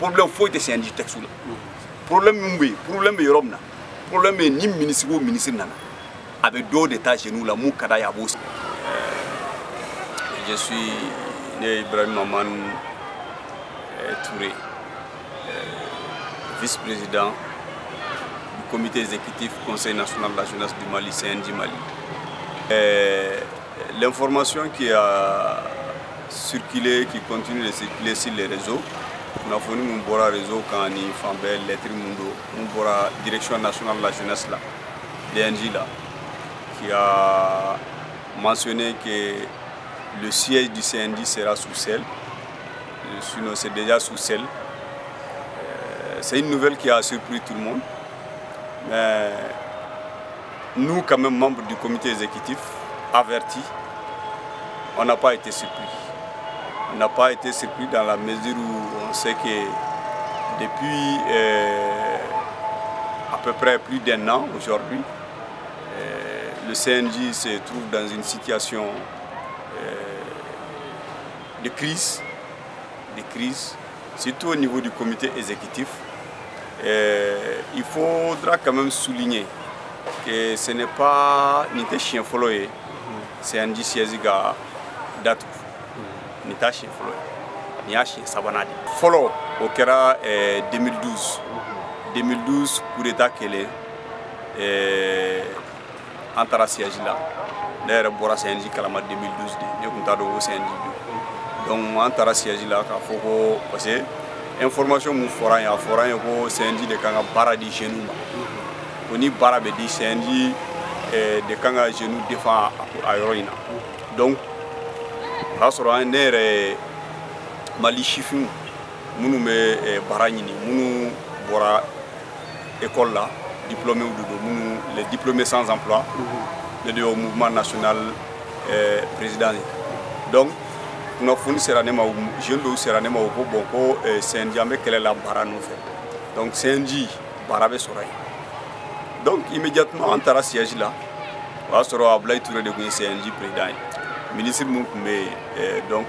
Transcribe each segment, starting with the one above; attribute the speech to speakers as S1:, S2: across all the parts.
S1: Problème foyi tɛ CNJ texte la. Problème min bɛ yen, problème bɛ yɔrɔ min na, problème bɛ yen ni ministre o ministre nana, a bɛ dɔw de ta jeunes la mun ka d'a ye, a b'o. Je suis né Ibrahim Maman Touré, vice-président du comité exécutif Conseil national de la jeunesse du Mali, CNJ Mali. L'information qui a circulé, qui continue de circuler sur les réseaux, kunnafoni mun bɔra réseau kan ni fan bɛɛ, lettre mun don mun bɔra Direction nationale de la jeunesse la, DNJ la, qui a mentionné que le siège du CNJ sera sous scellé, sinon c'est déjà sous scellé. C'est une nouvelle qui a surpris tout le monde, mais nous, quand même, membres du comité exécutif, avertis, on n'a pas été surpris. On n'a pas été surpris dans la mesure où on sait que depuis à peu près plus d'un an aujourd'hui, le CNJ se trouve dans une situation de crise, surtout au niveau du comité exécutif. Il faudra quand même souligner que ce n'est pas nin tɛ siɲɛ fɔlɔ ye CNJ siège ka datugu. Nin t'a siɲɛ fɔlɔ ye, nin y'a siɲɛ sabanan de. Fɔlɔ, o kɛra 2012. 2012, coup d'état kɛlen, an taara siège la. Ne yɛrɛ bɔra CNJ kalama 2012 de, ne tun t'a dɔn ko CNJ don. Donc an taara siège la k'a fɔ ko, parce que information mun fɔra an ye, a fɔra an ye ko CNJ de kan ka baara di jeunes ma, ko ni baara bɛ di, CNJ de kan ka jeunes défend a yɔrɔ in na. Donc o y'a sɔrɔ ne yɛrɛ, Mali sifinw minnu bɛ baara ɲini, minnu bɔra école la, diplômés de don, minnu, les diplômés sans emploi, ne de y'o mouvement national président ye. Donc kunnafoni sera ne ma, jeune dɔw sera ne ma, o ko bon, ko CNJ, an bɛ kɛlɛ la baara nɔfɛ, donc CNJ baara bɛ sɔrɔ yen. Donc immédiatement an taara siège la. O y'a sɔrɔ Abulayi Ture de tun ye CNJ président ye. Ministre mun tun bɛ yen, donc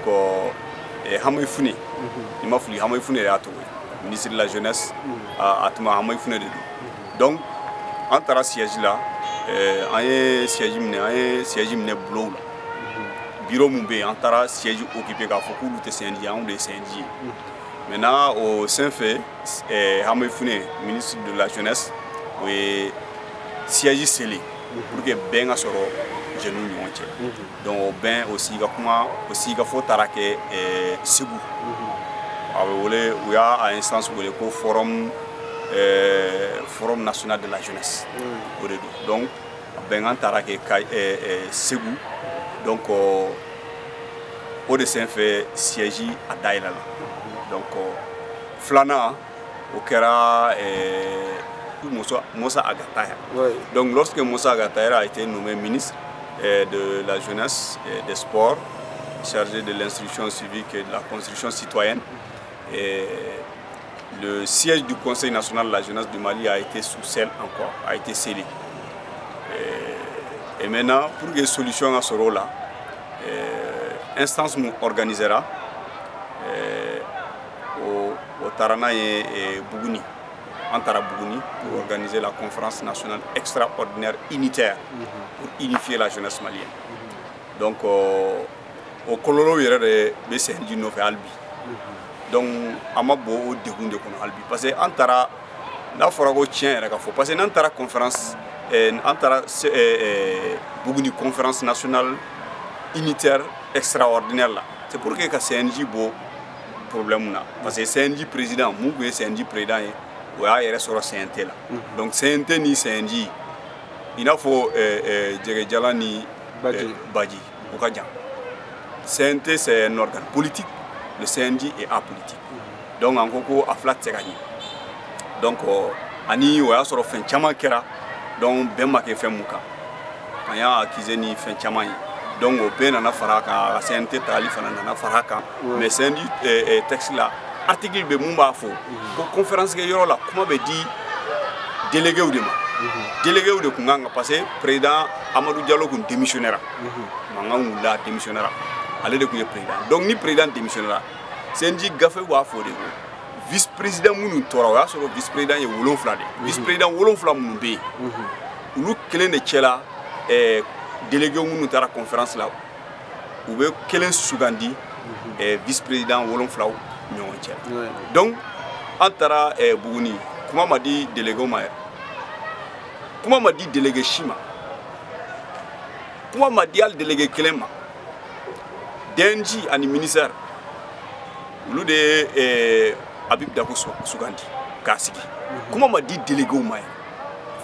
S1: Hamayi Fune, ni ma fili, Hamayi Fune de y'a tɔgɔ ye, ministre de la Jeunesse a tuma, Hamayi Fune de don. Donc an taara siège la, an ye siège minɛ, an ye siège minɛ bulonw la, bureau mun bɛ yen, an taara siège occupé k'a fɔ k'olu tɛ CNJ, anw de ye CNJ ye. Maintenant, o senfɛ, Hamayi Fune, ministre de la Jeunesse, o ye siège scellé pour que bɛn ka sɔrɔ jeunes ni ɲɔgɔn cɛ. Donc o bɛn, o sigi ka kuma, o sigi ka fɔ taara kɛ Segu. A bɛ wele, u y'a a instance wele ko forum national de la jeunesse, o de don. Donc a bɛnkan taara kɛ Segu. Donc o de senfɛ siège a dayɛlɛ la. Donc filanan, o kɛra Moussa Ag Attaher. Donc lorsque Moussa Ag Attaher a été nommé ministre de la Jeunesse et des Sports, chargé de l'instruction civique et de la construction citoyenne, et le siège du Conseil national de la jeunesse du Mali a été sous scellé encore, a été scellé. Et maintenant, pour que solution à ce rôle-là, instance mun organisera, o taara n'a ye Buguni. An taara Buguni pour organiser la conférence nationale extraordinaire unitaire pour unifier la jeunesse malienne. Donc o kɔlɔlɔw yɛrɛ de bɛ CNJ nɔfɛ hali bi. Donc an ma bɔ o degun de kɔnɔ hali bi, parce que an taara, n'a fɔra ko tiɲɛ yɛrɛ ka fɔ, parce que n'an taara conférence, an taara Buguni conférence nationale unitaire extraordinaire la, c'est pour que ka CNJ bɔ problème na, parce que CNJ président mun tun ye CNJ président ye, o y'a yɛrɛ sɔrɔ CNT la. Donc CNT ni CNJ, i n'a fɔ jɛgɛjalan ni baji, o ka jan. CNT, c'est un organe politique, le CNJ est apolitique. Donc an ko ko a fila tɛ se ka ɲɛ. Donc ani o y'a sɔrɔ fɛn caman kɛra, donc bɛn ma kɛ fɛn mun kan, an y'a accusé ni fɛn caman ye. Donc o bɛɛ nana fara a kan, a CNT tagali fana nana fara a kan. Mais CNJ texte la, article bɛ mun b'a fɔ ko conférence kɛ yɔrɔ la, kuma bɛ di déléguéw de ma. Déléguéw de kun kan ka, parce que président Amadu Jalo kun démissionnera, mankan wulila, a démissionnera, ale de kun ye président. Donc ni président démissionnera, CNJ gafe b'a fɔ de ko Vice président minnu tora, o y'a sɔrɔ vice président ye 7 de, vice président 7 minnu bɛ yen, olu kelen de cɛla délégué minnu taara conférence la, u bɛ kelen sugandi vice président 7 ɲɔgɔn cɛ. Donc an taara Buguni, kuma ma di délégué ma yɛrɛ, kuma ma di délégué si ma, kuma ma di hali délégué kelen ma. DNJ ani ministère, olu de ye Habib Dako sugandi k'a sigi. Kuma ma di déléguéw ma yɛrɛ,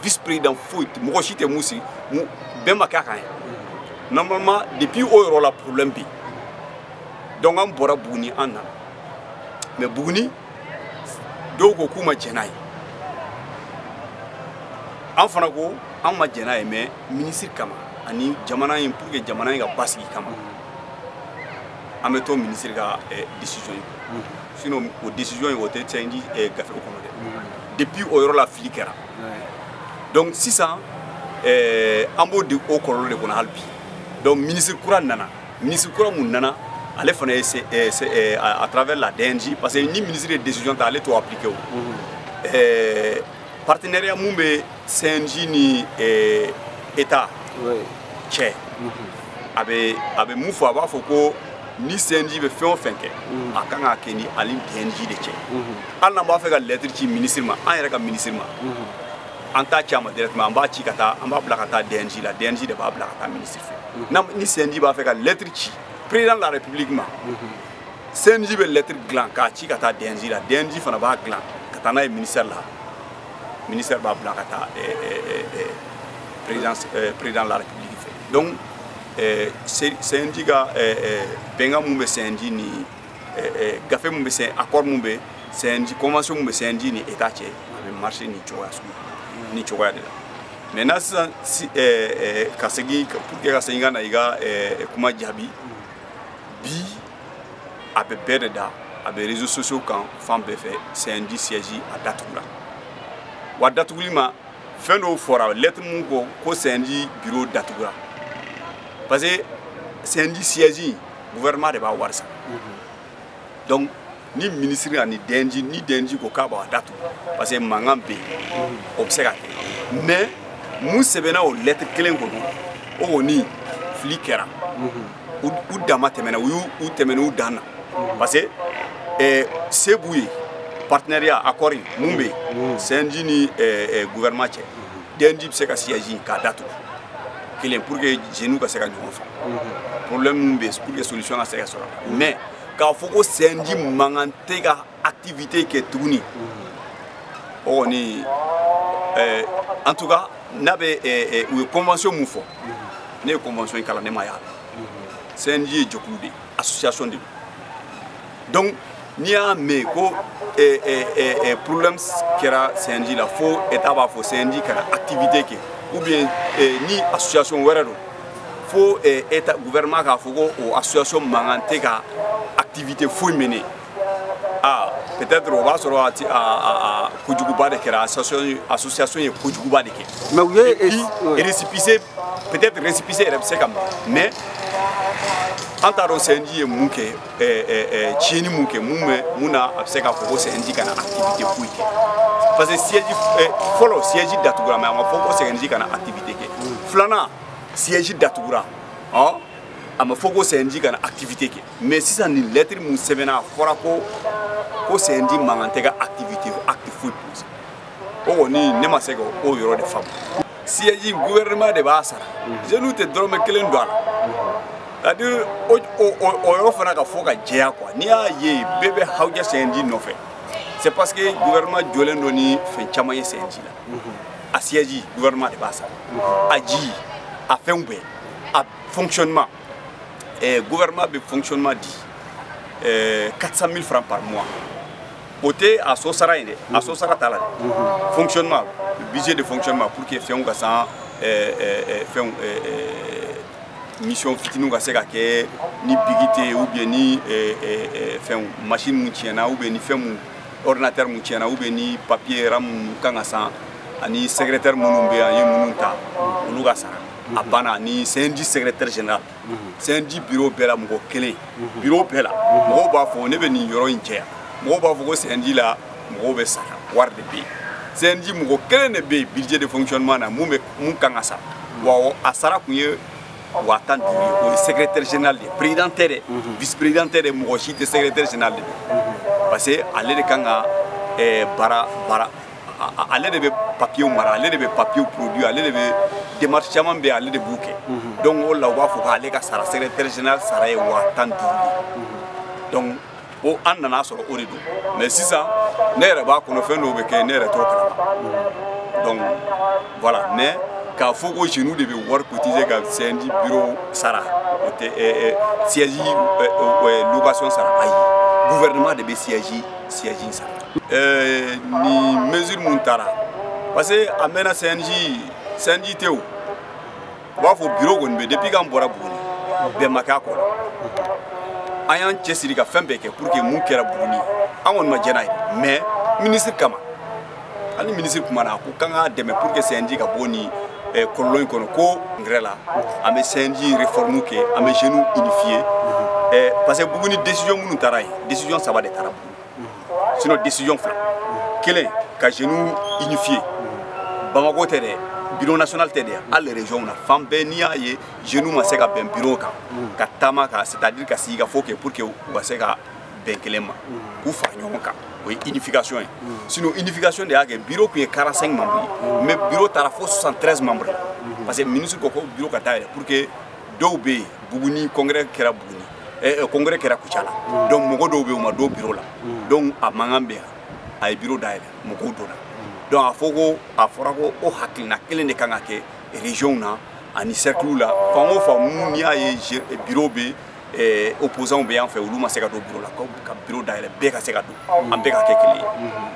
S1: vice président foyi, mɔgɔ si tɛ mun sigi, bɛɛ ma k'a kan yɛrɛ. Normalement, depuis o yɔrɔ la, problème bɛ yen. Donc an bɔra Buguni, an nana, mais Buguni dɔw ko k'u ma jɛn n'a ye, an fana ko an ma jɛn n'a ye, mais ministre kama ani jamana in, pour que jamana in ka basigi kama, an bɛ to ministre ka décision ye. Sinon o décision in, o tɛ CNJ gafe kɔnɔ dɛ. Depuis o yɔrɔ la, fili kɛra. Donc sisan an b'o de o kɔlɔlɔ de kɔnɔ hali bi. Donc ministre kura nana, ministre kura mun nana, ale fana ye à travers la DNJ, parce que ni ministre ye décision ta, ale t'o appliquer. O partenariat mun bɛ CNJ ni État cɛ, a bɛ mun fɔ? A b'a fɔ ko ni CNJ bɛ fɛn o fɛn kɛ, a kan k'a kɛ ni ani DNJ de cɛ. Hali n'an b'a fɛ ka lettre ci ministre ma, an yɛrɛ ka ministre ma, an t'a ci a ma directement, an b'a ci ka taa, an b'a bila ka taa DNJ la, DNJ de b'a bila ka taa ministre fɛ. Ni CNJ b'a fɛ ka lettre ci président de la République ma, CNJ bɛ lettre dilan k'a ci ka taa DNJ la, DNJ fana b'a dilan ka taa n'a ye ministère la, ministère b'a bila ka taa président de la République fɛ. Donc CNJ ka bɛnkan mun bɛ CNJ ni gafe mun bɛ, accord mun bɛ CNJ, convention mun bɛ CNJ ni État cɛ, a bɛ marcher nin cogoya sugu ni cogoya de la. Maintenant sisan si, ka segin, pour que ka segin ka na i ka kuma jaabi, bi a bɛ bɛɛ de da, a bɛ réseaux sociaux kan fan bɛɛ fɛ, CNJ siège a datugura. Wa datuguli ma, fɛn dɔw fɔra, lettre mun ko ko CNJ bureau datugura, parce que CNJ siège, gouvernement de b'a wari sara. Donc ni ministre ani DNJ, ni DNJ ko k'a b'a datugu parce que mankan bɛ yen, o bɛ se ka kɛ. Mais mun sɛbɛnna o lettre kelen kɔnɔ, o kɔni fili kɛra, u dama tɛmɛna, u y'u tɛmɛna u dan na, parce que se b'u ye. Partenariat accord in mun bɛ yen CNJ ni gouvernement cɛ, DNJ bɛ se ka siège k'a datugu kelen pour que jeunes ka se ka ɲɔgɔn faamu, problème mun bɛ yen, pour que solution ka se ka sɔrɔ a la. Mais k'a fɔ ko CNJ mankan tɛ ka activité kɛ tuguni, o kɔni, en tout cas n'a bɛ u ye convention mun fɔ, ne ye convention in kalan, ne ma y'a la. CNJ ye jɛkulu de ye, association de don. Donc n'i y'a mɛn ko problème kɛra CNJ la, fo État b'a fɔ CNJ kana activité kɛ, ou bien ni association wɛrɛ don, fo État, gouvernement k'a fɔ ko o association mankan tɛ ka activité foyi mener, ah, peut-être o b'a sɔrɔ a ti a kojuguba de kɛra, association ye kojuguba de kɛ.
S2: Mais u ye
S1: Et puis récépissé, peut-être récépissé yɛrɛ bɛ se ka minɛ, mais an t'a dɔn CNJ ye mun kɛ, tiɲɛni mun kɛ, mun bɛ mun na a bɛ se k'a fɔ ko CNJ kana activité foyi kɛ. Parce que siège fɔlɔ, siège datugura, mais a ma fɔ ko CNJ kana activité kɛ. Filanan, siège datugura, ɔ a ma fɔ ko CNJ kana activité kɛ. Mais sisan nin lettre mun sɛbɛnna, a fɔra ko CNJ mankan tɛ ka activité, acte foyi posé. O kɔni, ne ma se ka o yɔrɔ de faamu. Siège, gouvernement de b'a sara, jeunes tɛ dɔrɔmɛ kelen don a la. C'est-à-dire o yɔrɔ fana ka fɔ ka jɛya quoi. N'i y'a ye bɛɛ bɛ hawuja CNJ nɔfɛ, c'est parce que gouvernement jɔlen don ni fɛn caman ye CNJ la. A siège, gouvernement de b'a sara, a ji, a fɛnw bɛɛ, a fonctionnement, gouvernement bɛ fonctionnement di 400 000 francs par mois. O tɛ a so sara ye dɛ, a so sara t'a la dɛ. Fonctionnement, budget de fonctionnement, pour que fɛnw ka san, fɛnw, mission fitininw ka se ka kɛ, ni bigi tɛ yen, ou bien ni fɛnw, machine mun tiɲɛna, ou bien ni fɛn mun, ordinateur mun tiɲɛna, ou bien ni papier RAM mun kan ka san, ani secrétaire minnu bɛ yen, an ye minnu ta, olu ka sara, a banna. Ni CNJ secrétaire général, CNJ bureau bɛɛ la mɔgɔ kelen, bureau bɛɛ la mɔgɔw b'a fɔ ne bɛ nin yɔrɔ in jɛya. Mɔgɔw b'a fɔ ko CNJ la mɔgɔw bɛ sara, wari de bɛ yen. CNJ mɔgɔ kelen de bɛ yen budget de fonctionnement na mun bɛ mun kan ka sara. Wa a sara kun ye 15 000 ye, o ye secrétaire général de ye. Président tɛ dɛ, vice président tɛ dɛ, mɔgɔ si tɛ, secrétaire général de don. Parce que ale de kan ka baara baara, ale de bɛ papier mara, ale de bɛ papier produit, ale de bɛ démarche caman bɛ yen, ale de b'u kɛ. Donc o la u b'a fɔ k'ale ka sara, secrétaire général sara ye 15 000 ye. Donc o an nana sɔrɔ o de don. Mais sisan ne yɛrɛ b'a kɔnɔ, fɛn dɔw bɛ kɛ, ne yɛrɛ t'o kalama. Donc voilà. Mais k'a fɔ ko jeunes de bɛ wari cotiser ka CNJ bureau sara, o tɛ, siège location sara, ayi, gouvernement de bɛ siège sara. Ni mesure mun taara, parce que a mɛnna CNJ tɛ o, u b'a fɔ bureau kɔni bɛ depuis k'an bɔra Buguni, bɛn ma kɛ a kɔ la. An y'an cɛsiri ka fɛn bɛɛ kɛ pour que mun kɛra Buguni, an kɔni ma jɛn n'a ye. Mais ministre kama, hali ministre kumana, a ko k'an k'a dɛmɛ pour que CNJ ka bɔ nin kɔlɔlɔ in kɔnɔ. Ko congrès la, an bɛ CNJ réforme kɛ, an bɛ jeunes unifier, parce que Buguni décision minnu taara yen, décision saba de taara Buguni, sinon décision fila. Kelen, ka jeunes unifier. Bamako tɛ dɛ, bureau national tɛ dɛ, hali région na fan bɛɛ, n'i y'a ye jeunes ma se ka bɛn bureau kan ka taama ka, c'est à dire ka sigi ka fɔ kɛ pour que u ka se ka bɛn kelen ma k'u fara ɲɔgɔn kan, o ye unification ye. Sinon unification de y'a kɛ bureau tun ye 45 membres ye, mais bureau taara fo 73 membres la, parce que ministre ko ko bureau ka dayɛlɛ pour que dɔw bɛ yen. Buguni congrès kɛra, Buguni congrès kɛra Kucala, donc mɔgɔ dɔw bɛ yen, u ma don bureau la. Donc a mankan bɛ yan, a ye bureau dayɛlɛ, mɔgɔw donna. Donc a fɔ ko a fɔra ko o hakilina kelen de kan ka kɛ région na ani cercle la, fan o fan. Mun n'i y'a ye bureau bɛ, opposants bɛ yan fɛ, olu ma se ka don bureau la, ka bureau dayɛlɛ, bɛɛ ka se ka don, an bɛɛ ka kɛ kelen ye,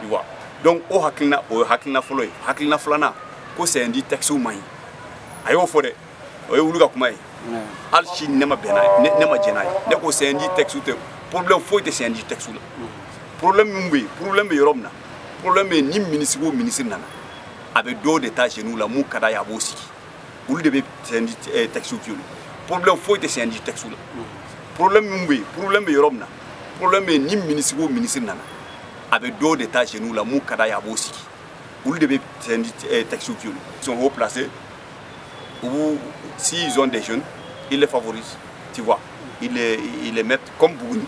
S1: tu vois. Donc o hakilina, o ye hakilina fɔlɔ ye. Hakilina filanan, ko CNJ texte man ɲi, a y'o fɔ dɛ, o ye olu ka kuma ye. Hali sini ne ma bɛn n'a ye, ne ma jɛn n'a ye. Ne ko CNJ texte tɛ problème, foyi tɛ CNJ texte la. Problème min bɛ yen, problème bɛ yɔrɔ min na, problème bɛ yen ni ministre o ministre nana, a bɛ dɔw de ta jeunes la, mun ka d'a ye, a b'o sigi, olu de bɛ CNJ texte violer. Problème foyi tɛ CNJ texte la. Problème min bɛ yen, problème bɛ yɔrɔ min na, problème bɛ yen ni ministre o ministre nana, a bɛ dɔw de ta jeunes la, mun ka d'a ye, a b'o sigi, olu de bɛ CNJ texte violer. Ils sont haut placés ou s'ils ont des jeunes, ils les favorisent, tu vois, ils les mettent comme Buguni.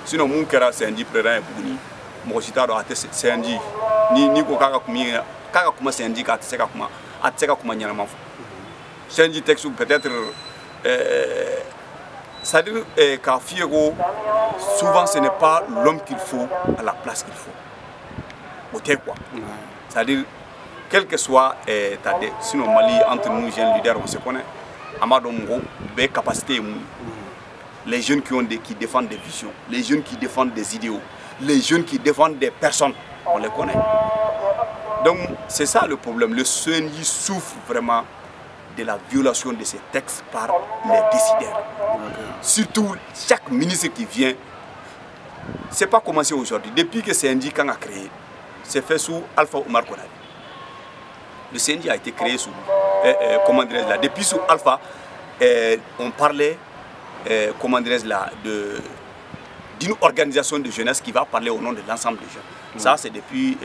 S1: Sinon mun kɛra CNJ président ye Buguni, mɔgɔ si t'a dɔn. A tɛ CNJ ni ko k'a ka kuma, k'a ka kuma CNJ kan, a tɛ se ka kuma, a tɛ se ka kuma ɲɛnama fɔ CNJ texte. Peut-être c'est-à-dire k'a f'i ye ko souvent ce n'est pas l'homme qu'il faut à la place qu'il faut, o tɛ quoi. C'est-à-dire quel que soit ta dé, sinon Mali, entre nous jeunes leaders, on se connaît, an b'a dɔn mɔgɔw bɛɛ capacité ye mun ye. Les jeunes qui défendent des visions, les jeunes qui défendent des idéaux, les jeunes qui défendent des personnes, on les connaît. Donc c'est ça le problème. Le CNJ souffre vraiment de la violation de ces textes par les décideurs. Surtout chaque ministre qui vient, c'est pas commencé aujourd'hui. Depuis que CNJ quand a créé, c'est fait sous Alpha Omar Konaré. Le CNJ a été créé sous, comment dirais-je là, depuis sous Alpha, on parlait, comment dirais-je là, d'une organisation de jeunesse qui va parler au nom de l'ensemble des jeunes. Ça, c'est depuis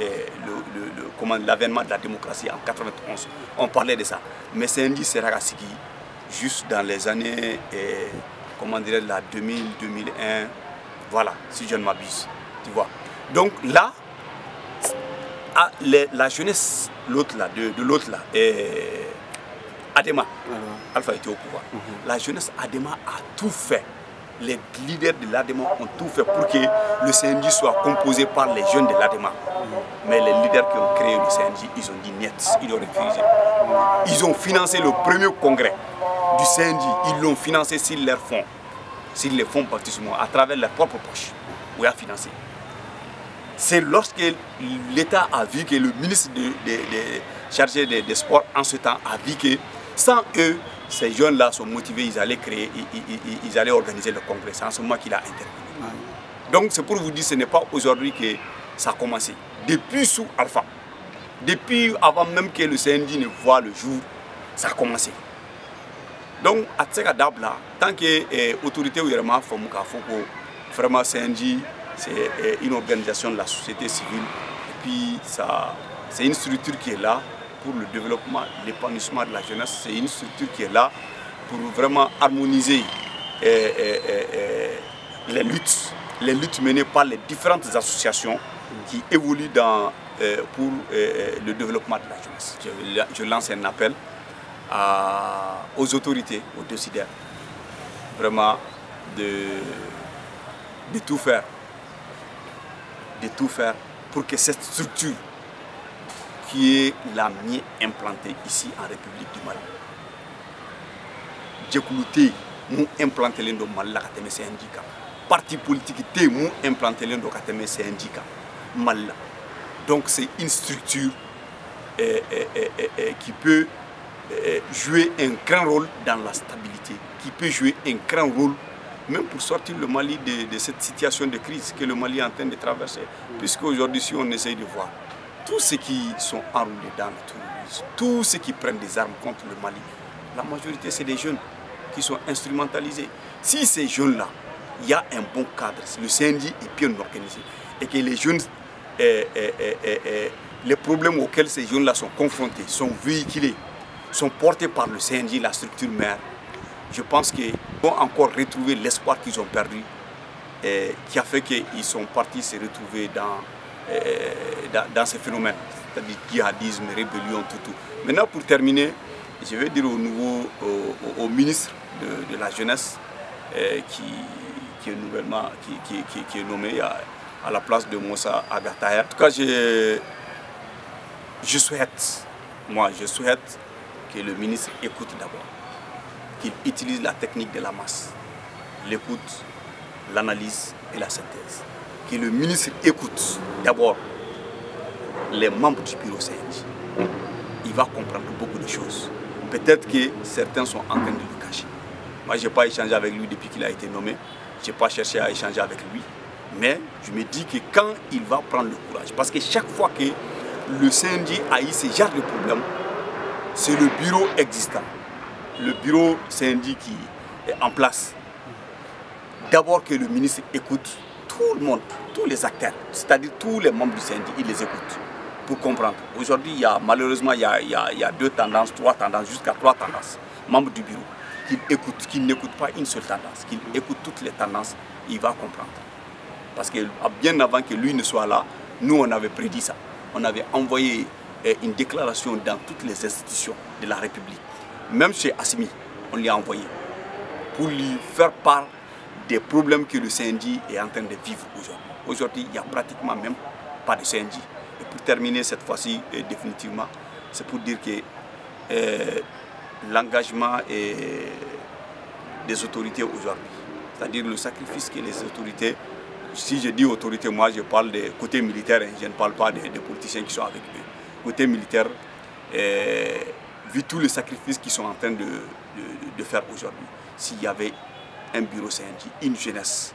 S1: l'avènement de la démocratie en 91. On parlait de ça. Mais CNJ sera sigi juste dans les années, comment dirais-je là, 2000, 2001, voilà, si je ne m'abuse, tu vois. Donc là, la jeunesse, l'autre là, de l'autre là, Adema, Alpha était au pouvoir. La jeunesse Adema a tout fait. Les leaders de l'Adema ont tout fait pour que le CNJ soit composé par les jeunes de l'Adema. Mais les leaders qui ont créé le CNJ, ils ont dit niet, ils ont refusé. Ils ont financé le premier congrès du CNJ, ils l'ont financé sur leurs fonds, sur les fonds baptismaux, à travers leur propre poche, où il a financé. C'est lorsque l'État a vu que le ministre chargé des sports en ce temps a vu que sans eux, ces jeunes-là sont motivés, ils allaient créer, ils allaient organiser le congrès. C'est en ce moment qu'il a intervenu. Donc c'est pour vous dire, ce n'est pas aujourd'hui que ça a commencé. Depuis sous Alpha, depuis avant même que le CNJ ne voit le jour, ça a commencé. Donc a tɛ se ka dabila tant que autorité yɛrɛ m'a faamu k'a fɔ ko vraiment CNJ C'est une organisation de la société civile. Et puis, ça, c'est une structure qui est là pour le développement, l'épanouissement de la jeunesse. C'est une structure qui est là pour vraiment harmoniser les luttes menées par les différentes associations qui évoluent pour le développement de la jeunesse. Je lance un appel aux autorités, aux décideurs, vraiment de tout faire, de tout faire pour que cette structure qui est la mieux implantée ici en République du Mali, jɛkulu tɛ yen mun implantélen don Mali la ka tɛmɛ CNJ kan, parti politique tɛ yen mun implantélen don ka tɛmɛ CNJ kan Mali la. Donc c'est une structure qui peut jouer un grand rôle dans la stabilité, qui peut jouer un grand rôle même pour sortir le Mali de cette situation de crise que le Mali est en train de traverser. Puisque aujourd'hui, si on essaye de voir, tous ceux qui sont enrôlés dans le terrorisme, tous ceux qui prennent des armes contre le Mali, la majorité, c'est des jeunes qui sont instrumentalisés. Si ces jeunes-là, il y a un bon cadre, le CNJ est bien organisé, et que les jeunes, les problèmes auxquels ces jeunes-là sont confrontés, sont véhiculés, sont portés par le CNJ, la structure mère, je pense qu'ils vont encore retrouver l'espoir qu'ils ont perdu, et qui a fait qu'ils sont partis se retrouver dans ces phénomènes, c'est-à-dire djihadisme, rébellion, tout, tout. Maintenant, pour terminer, je vais dire au ministre de la jeunesse qui est nouvellement qui est nommé à la place de Moussa Ag Attaher. En tout cas, je souhaite, moi, je souhaite que le ministre écoute d'abord, qu'il utilise la technique de la masse, l'écoute, l'analyse et la synthèse. Que le ministre écoute d'abord les membres du bureau CNJ. Il va comprendre beaucoup de choses. Peut-être que certains sont en train de le cacher. Moi, je n'ai pas échangé avec lui depuis qu'il a été nommé. Je n'ai pas cherché à échanger avec lui. Mais je me dis que quand il va prendre le courage, parce que chaque fois que le CNJ a eu ce genre de problème, c'est le bureau existant, le bureau CNJ qui est en place. D'abord que le ministre écoute tout le monde, tous les acteurs, c'est-à-dire tous les membres du CNJ, il les écoute pour comprendre. Aujourd'hui, il y a, malheureusement, il y a deux tendances, trois tendances, jusqu'à trois tendances, membres du bureau, qu'il écoute, qu'il n'écoute pas une seule tendance, qu'il écoute toutes les tendances, il va comprendre. Parce que bien avant que lui ne soit là, nous on avait prédit ça. On avait envoyé une déclaration dans toutes les institutions de la République. Même chez Assimi, on lui a envoyé pour lui faire part des problèmes que le CNJ est en train de vivre aujourd'hui. Aujourd'hui, il n'y a pratiquement même pas de CNJ. Et pour terminer cette fois-ci, définitivement, c'est pour dire que l'engagement des autorités aujourd'hui, c'est-à-dire le sacrifice que les autorités, si je dis autorités, moi je parle des côté militaire, hein, je ne parle pas des politiciens qui sont avec eux. Côté militaire, vu tous les sacrifices qu'ils sont en train de faire aujourd'hui, s'il y avait un bureau CNJ, une jeunesse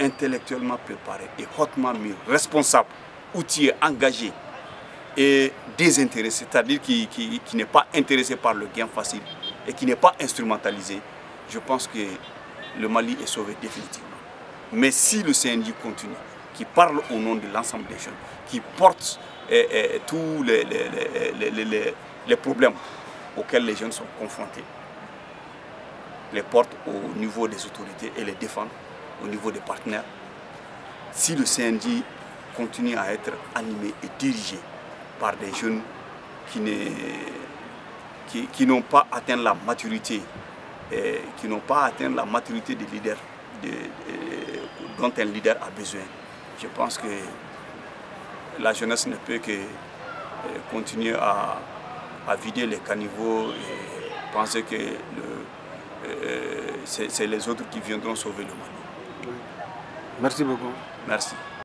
S1: intellectuellement préparée et hautement mûre, responsable, outillée, engagée et désintéressée, c'est-à-dire qui n'est pas intéressé par le gain facile et qui n'est pas instrumentalisé, je pense que le Mali est sauvé définitivement. Mais si le CNJ continue, qui parle au nom de l'ensemble des jeunes, qui porte tous les problèmes auxquels les jeunes sont confrontés, les porte au niveau des autorités et les défend au niveau des partenaires, si le CNJ continue à être animé et dirigé par des jeunes qui n'ont pas atteint la maturité, qui n'ont pas atteint la maturité des leaders, dont un leader a besoin, je pense que la jeunesse ne peut que continuer à vider les caniveaux et penser que c'est les autres qui viendront sauver le Mali.
S2: Merci beaucoup.
S1: Merci.